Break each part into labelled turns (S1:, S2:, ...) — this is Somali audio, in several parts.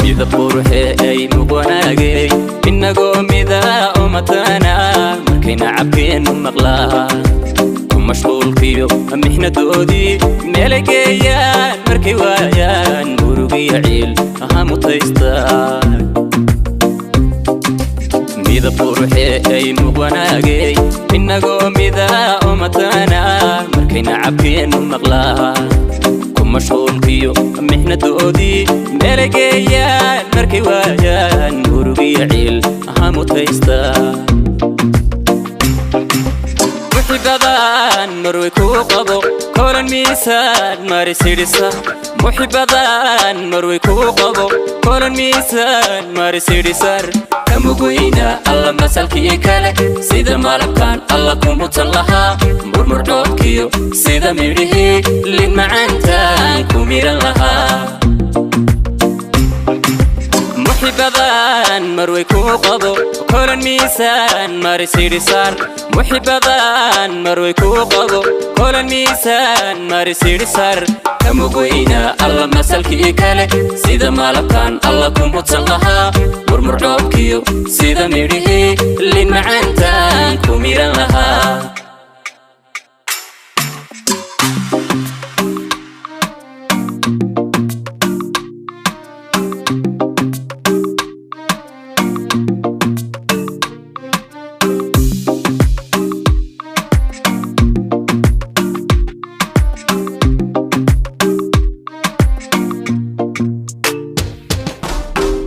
S1: Midab quruxee ay muqwanaagay, inagoo mida umatana, markayna cabkeenu maqlaa ku mashquulkiyo mixnadoodii meelay geeyaan, markay waayaan murugiyo ciil aha mutaystaa. Midab quruxee ay muqwanaagay, inagoo mida umatana, markayna cabkeenu maqlaa ku mashquulkiyo mixnadoodii meelay geeyaan, markay waayaan murugiyo ciil aha mutaystaa. Muxibadan marway kuu qabo kolan miisaan marisidhisa, muxibadan marway kuu qabo kolan miisaan marisidhisar, kamugweyna alla masalkii kale, sida malabkan alla ku mutan lahaa, murmur dhoobkiyo sida midhihii lin macaantaan ku miran lahaa. Muxibadan marway kuu qabo kolan miisaan marisidhisar, muxibadan marway kuu qabo kolan miisaan marisidhisar, kamugweyna alla masalkii kale, sida malabkan alla ku mutan lahaa, murmur dhoobkiyo sida midhihii lin macaantaan ku miran lahaa.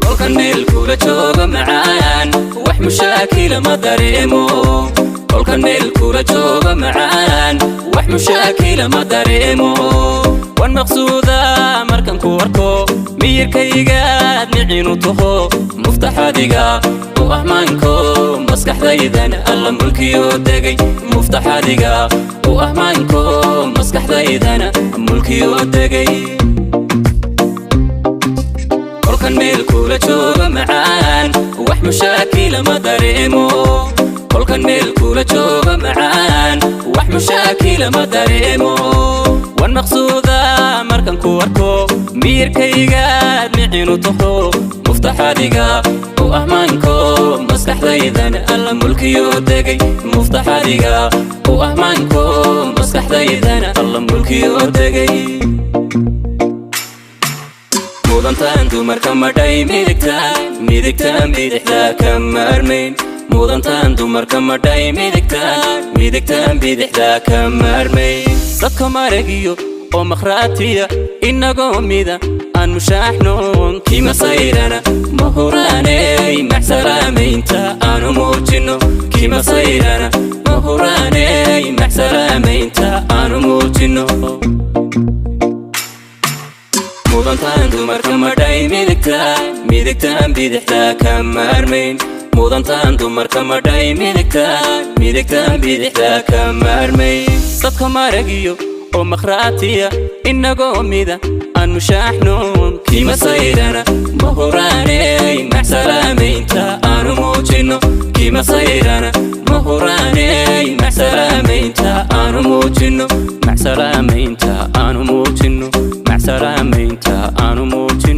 S1: Kolkan meel kula jooga macaan, wax mushaakila ma dareemo. Kolkan meel kula jooga macaan, wax mushaakila ma dareemo. Wan maqsuuda markan ku arko, miyirkaygaad micinu taho, muftaxadiga u ahmaanko, maskaxdaydan alla mulkiyo degay. Muftaxadiga u ahmaanko, maskaxdaydana mulkiyo degay. Kolkan meel kula jooga macaan, wax mushaakila ma dareemo. Kolkan meel kula jooga macaan, wax mushaakila ma dareemo. Wan maqsuuda markan ku arko, miyirkaygaad micinu taho, muftaxadiga u ahmaanko, maskaxdaydan alla mulkiyo degay. Muftaxadiga u ahmaanko, maskaxdaydana alla mulkiyo degay. Mudantaan dumarka madhay midigtaan, midigtaan bidixdaa ka maarmayn. Mudantaan dumarka madhay midigtaan, midigtaan bidixdaa ka maarmayn. Dadka maragiyo oo makhraatiya, inagoo mida aan mushaaxnoon, kimasayrana ma huraaney maxsalaamaynta aanu muujino. Kimasayrana ma huraaney maxsalaamaynta aanu muujino. Mudantaan dumarka madhay midigtaan, midigtaan bidixdaa ka maarmayn. Mudantaan dumarka madhay midigtaan, midigtaan bidixdaa ka maarmayn. Dadka maragiyo oo makhraatiya, inagoo mida aan mushaaxnoon, kimasayrana ma huraaney maxsalaamaynta aanu muujino. Kimasayrana ma huraaney maxsalaamaynta aanu muujino. Maxsalaamaynta aanu muujino. Maxsalaamaynta aanu muujino.